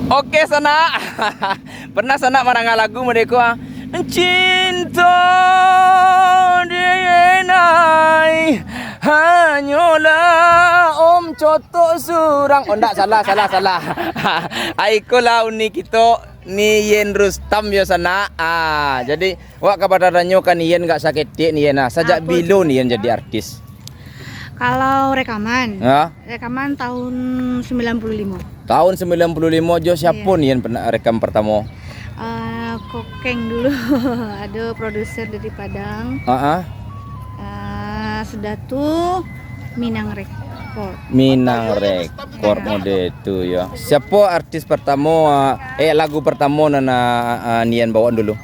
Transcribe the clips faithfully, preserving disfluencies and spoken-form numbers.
Oke, sanak. Pernah sanak mandanga lagu mode ko, ah? Cinta dienai hanyolah Om Cotok surang. Oh, ndak, salah, salah, salah. Ai, iko lah uni kito ni Yen Rustam yo, sanak. Ah, jadi, wak ka bataranyo ka Nian gak saketek, Nian, ah. Sajak Apo bilo tu? Nian jadi artis? Kalau rekaman, Ya. rekaman tahun sembilan puluh lima. Tahun sembilan puluh lima jo siapo Iya. Nian pernah rekam pertamo? Eh, Kokeng dulu, ada produser dari Padang. Ah, ah. Eh, sudah tu Minang Record. Minang Record Ya. mode tu yo. Siapo artis pertamo, ah, eh, lagu pertamo nan, ah, ah, Nian bawa dulu?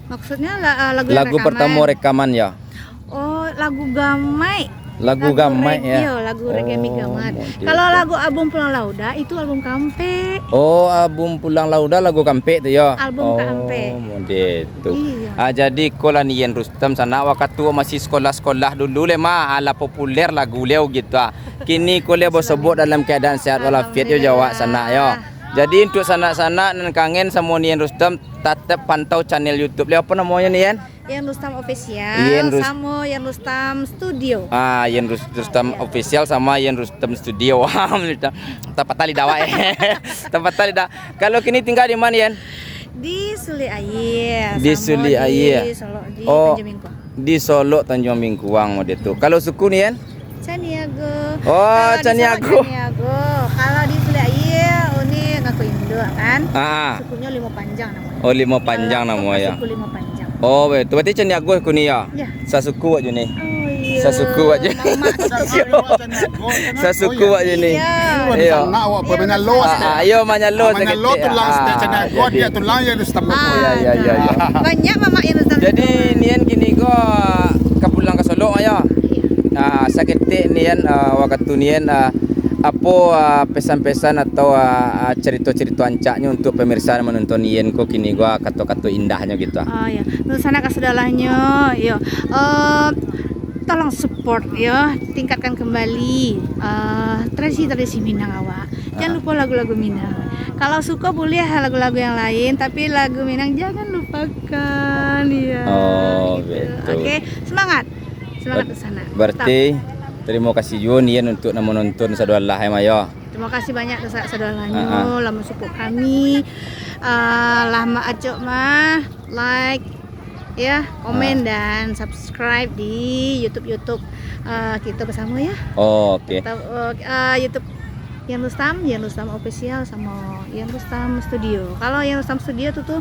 Maksudnya la-, ah, lagu yang Lagu rekaman? pertamo rekaman yo. Oh, lagu Gamai. Lagu Lagu Gamai, reg-, ya? Iyo, lagu reggae Oh, Migamat. mode Kalau tu. lagu album Pulang Lauda, itu album Kampek. Oh, album Pulang Lauda lagu Kampek tu, yo? Album Oh, Kampek. mode tu. Iyo. Ah, jadi ko lah Nian Rustam sanak, wakatu masih sekolah-sekolah dulu le mah, alah populer lagu liau gitu, ah. Kini ko liau basobok dalam keadaan sehat walafiat, yo, jawab sanak, yo. Alhamdulillah. Jadi, untuk sanak-sanak nan kangen samo Nian Rustam, tatap pantau channel YouTube liau. Apo namonyo, Nian? Yan Rustam Official Yan Rus- samo Yan Rustam Studio. Ah, Yan Rus-, Rustam Ah, iya. Official sama Yan Rustam Studio. Wah, tapatah lidah awak, eh. Tapatah lidah. Kalau kini tinggal di mana, Yan? Di Sulik Aia, Di samo Sulik di Aia. Solok, di Oh, Tanjung Bingkuang. di Solok, Tanjung Bingkuang, mode tu. Kalau suku, Nian? Caniago. Oh, Kalau di Caniago. Solok, Caniago. Kalau di Sulik Aia, uni ngaku induak, kan? Ah. Sukunyo Limo Panjang namonyo. Oh, Limo Panjang Kalau namo, ya. Suku Limo Panjang. Oh, betul. Berarti Caniago kuni, ya? Ya. Sasuku awak jo ni. Oh, iya. Sasuku awak jo ni. Mamak tu. Sasuku awak jo ni. Iya. Iyo. Iyo. Anak awak, Iya, Manyalo, betul. Ah, ah, iyo, Manyalo Ah, Manyalo saketek. tulang Ah, saketek Caniago, jadi. dia tulang yang Rustam. Ah, Iya, iya, iya, iya. Banyak mamak yang Rustam Jadi, itu. Nian kini ko ka pulang ka Solok, yo? Iya. Ah, saketek Nian, ah, wakatu Nian, ah, apo, ah, pesan-pesan atau, ah, ah, carito-carito rancaknyo untuk pemirsa nan manonton Nian ko kini ko, ah, kato-kato indahnyo gitu, ah? Oh, ya. Dunsanak ka sadolahnyo, yo. Eh, tolong support, yo. Tingkatkan kembali, eh, tradisi-tradisi Minang awak. Jangan Ah. lupa lagu-lagu Minang. Kalau suka boleh lagu-lagu yang lain, tapi lagu Minang jangan lupakan, ya, Oh, gitu. betul. Oke, semangat. Semangat Ber-, Dunsanak. berarti Tetap. terima kasih juo Nian untuk nan manonton sadolah, eh, Mayo. Terima kasih banyak Dunsanak sadolahnyo, Ah, ah. lah mansupport kami. Ah, lah ma-, acok mah, like, ya, komen Ah. dan subscribe di YouTube, YouTube, ah, kita bersama, ya. Oh, oke. Tetap, eh, ah, YouTube Yan Rustam, Yan Rustam Official, sama Yan Rustam Studio. Kalau Yan Rustam Studio tu, tu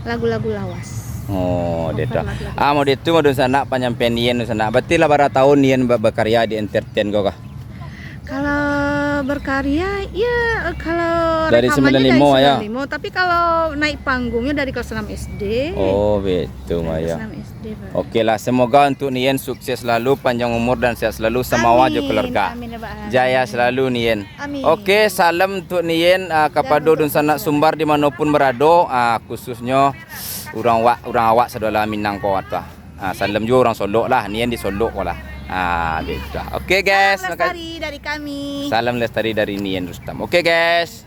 lagu-lagu lawas. Oh, dia Cover tu. lagu-lagu Ah, mau lawas. dia tu, mau Dunsanak, panyampaian Nian Dunsanak. Berarti lah bara tahun Nian be-, berkarya di entertain ko kah? Kalau berkarya, ya, kalau Dari rekamannya dari sembilan lima, ya? sembilan lima, tapi kalau naik panggungnya dari kelas enam S D. Oh, betul, Dari Maya. kelas enam S D, Pak. Oke lah, semoga untuk Nian sukses selalu, panjang umur dan sehat selalu, samawa jo Amin, keluarga. amin, ya, Pak. Jaya Amin. selalu, Nian. Amin. Oke, salam untuk Nian, ah, Dan kapado untuk Dunsanak Sumbar di manopun berado, ah, khususnyo urang wak, urang awak sadolah Minang ko, ah. Ah, salam juo urang Solok lah, Nian di Solok ko lah. Ah, gitu. Oke, guys, Salam makasih. lestari dari kami. Salam lestari dari Nian Rustam. Oke, guys.